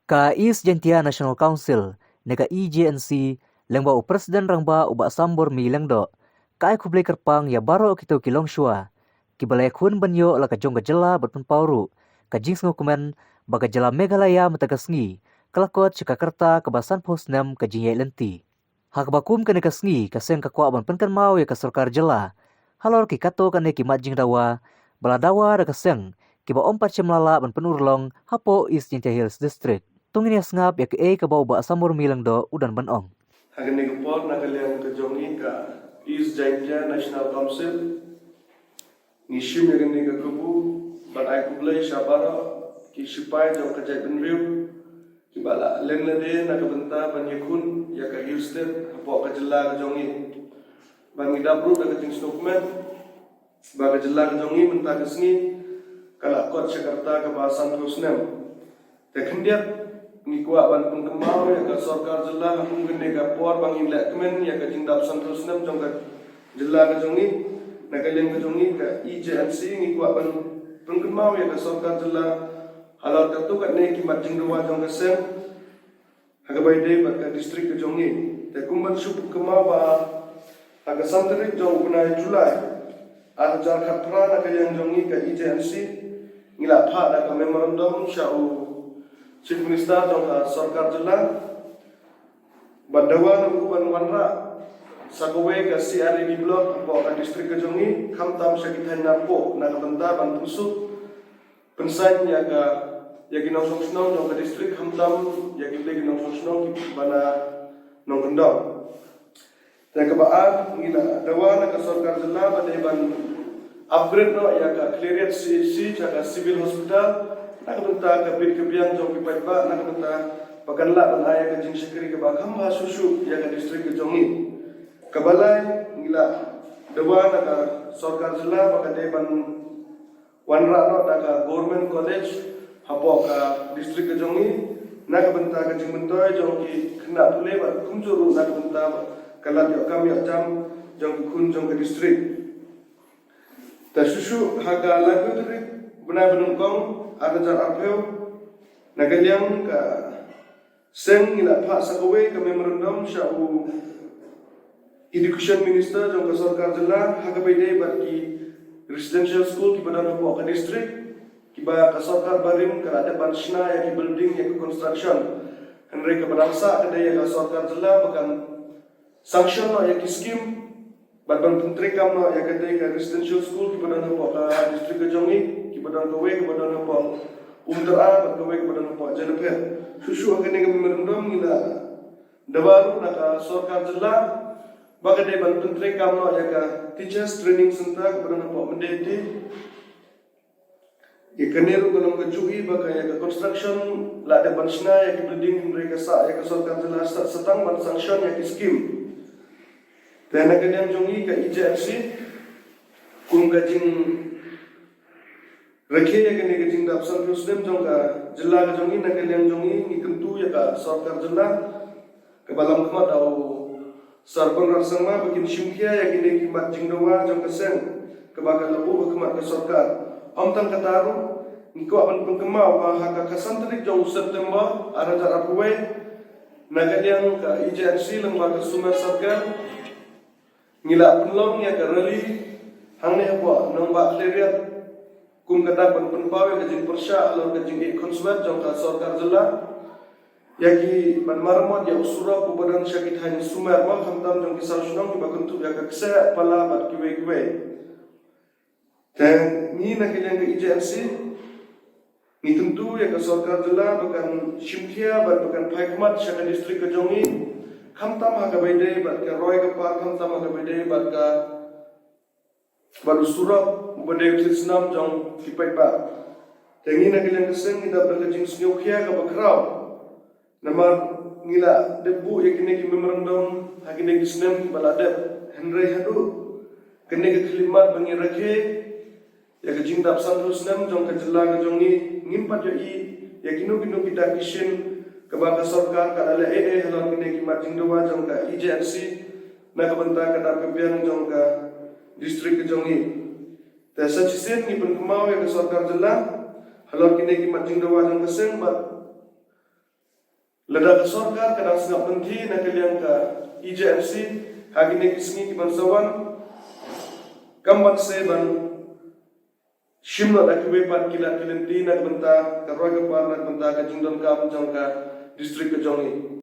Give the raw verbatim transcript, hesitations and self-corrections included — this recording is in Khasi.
Ka East Jaintia National Council, ne ka E J N C, lyngba u President Rangbah u Bah Sambor Mi Lyngdoh, ka ai khublei kyrpang ïa baroh kito ki longshuwa kiba la ïakhun ban ïoh la ka jong ka jylla bad pynpaw ruh ka jingsngewkmen ba ka jylla Meghalaya mynta ka sngi ka la kot sha ka rta kaba sanphew snem ka jingïaid lynti. Ha kaba kum kane ka sngi ka seng ka kwah ban pynkynmaw ïa ka sorkar jylla halor ki katto katne ki mat jingdawa ba la dawa da ka seng kiba ym pat shym la lah ban pynurlong hapoh East Jaintia Hills District. To ngin ïa sngap ïa kaei kaba u Bah Sambor Mi Lyngdoh u don ban ong. Ha kane ka por na ka liang ka jong ngi ka East Jaintia National Council, ngi shim ïa kane ka kabu ban ai khublei sha baroh ki sipai jong ka jaitbynriew kiba la len lade na ka bynta ban ïakhun ïa ka Hill State hapoh ka jylla ka jong ngi. Ba ngi dap ruh da ka jingsngewkmen ba ka jylla ka jong ngi mynta ka sngi ka la kot sha ka rta kaba sanphew snem. Te khyndiat ngi kwah ban pynkynmaw ïa ka sorkar jylla ha kum kane ka por ba ngin leh kmen ïa ka jingdap sanphew snem jong ka jylla ka jong ngi. Na ka liang ka jong ngi ka E J N C ngi kwah ban pynkynmaw ïa ka sorkar jylla halor katto katne ki mat jingdawa jong ka seng ha kaba ïadei bad ka district ka jong ngi. Te kumba shu pynkynmaw ba ha ka san tarik jong u bnai July ar hajar khatphra na ka liang jong ngi ka E J N C ngi la phah da ka memorandum sha u Chief Minister jong ka sorkar jylla ba dawa na u ban wanrah sa kawei ka C R E D block hapoh ka district ka jong ngi, khamtam sha ki thaiñ narpuh na ka bynta ban pynsuk pynsaiñ ïa ka, ïa ki nongshong shnong jong ka district, khamtam ïa ki, ïa ki nongshong shnong kiba na nongkyndong. Te kaba ar, ngi la dawa na ka sorkar jylla ba dei ban upgrade noh ïa ka Khliehriat C H C sha ka civil hospital na ka bynta ka bit ka biang jong ki paidbah, na ka bynta ba kan lah ban ai ïa ka jingshakri kaba kham bha shuh shuh ïa ka district ka jong ngi. Kaba lai, ngi la dawa na ka sorkar jylla ba ka dei ban wanrah noh da ka Government College hapoh ka district ka jong ngi na ka bynta ka jingmyntoi jong ki khynnah pule bad kumjuh ruh na ka bynta ka lad ïoh kam ïoh jam jong ki khun jong ka district. Te shuh shuh ha ka laiphew tarik bnai ba nyngkong ar hajar arphew na ka liang ka seng ngi la phah sa kawei ka memorandum sha u Education Minister jong ka sorkar jylla ha kaba ïadei bad ki residential school kiba don hapoh ka district kiba ka sorkar barim ka la dep ban shna ïa ki building ïa ki construction. Hynrei kaba dang sah ka dei ïa ka sorkar jylla ba kan sanction noh ïa ki scheme bad ban pyntreikam noh ïa katei ka residential school kiba don hapoh ka district ka jong ngi, kiba don kawei kaba don hapoh Umtyra bad kawei kaba don hapoh Jainapher. Shuh shuh ha kane ka memorandum ngi la dawa ruh na ka sorkar jylla ba ka dei ban pyntreikam noh ïa ka Teachers Training Centre kaba don hapoh Myndai Hati. Ïa kane ruh ka long ka juh hi ba ka ïa ka construction la dep ban shna ïa ki building hynrei ka sah ïa ka sorkar jylla sa, sa tang ban sanction ïa ki scheme. Te na ka liang jong ngi ka E J N C kum ka jingrakhe ïa kane ka jingdap sanphew snem jong ka jylla ka jong ngi, na ka liang jong ngi ngi kyntu ïa ka sorkar jylla kaba lam khmat da u Sir Conrad Sangma ba kin shim khia ïa kine ki mat jingdawa jong ka seng kaba ka la buh ha khmat ka sorkar. Ym tang kata ruh, ngi kwah ban pynkynmaw ba ha ka khatsan tarik jong u September ar hajar arphew wei, na ka liang ka E J N C lyngba ka Sumer Circle ngi la pynlong ïa ka rally hangne hapoh nongbah Khliehriat kum ka dak ban pynpaw ïa ka jingpyrshah halor ka jingïaid khunswet jong ka sorkar jylla ïa ki ban maramot ïa u surok uba don sha ki thaiñ Sumer, ma khamtam jong ki saw shnong kiba kynthup ïa ka Kseh, Pala bad kiwei kiwei. Te ngi na ka liang ka E J N C ngi kyntu ïa ka sorkar jylla ba kan shim khia bad ba kan phai khmat sha ka district ka jong ngi, khamtam ha kaba ïadei bad ka roi ka par, khamtam ha kaba ïadei bad ka bad u surok uba dei u thied snam jong ki paidbah. Te ngi na ka liang ka seng ngi dap da ka jingsngewkhia kaba khraw. Namar ngi la dep buh ïa kine ki memorandum ha kine ki snem kiba la dep, hynrei haduh kane ka khyllipmat ba ngi rakhe ïa ka jingdap sanphew snem jong ka jylla ka jong ngi, ngim pat ïohi ïa kino kino ki dak ki shin kaba ka sorkar ka la leh ei ei halor kine ki mat jingdawa jong ka E J N C na ka bynta ka dap ka biang jong ka district ka jong ngi. Te sa shisien ngi pynkynmaw ïa ka sorkar jylla halor kine ki mat jingdawa jong ka seng bad Lada ka sorkar ka dang sngap lynti na ka liang ka E J M C ha kine ki sngi ki ban sa wan, kam ban sei ban shim noh da kiwei pat ki lad ki lynti na ka bynta ka roi ka par, na ka bynta ka jingdonkam jong ka district ka jong ngi.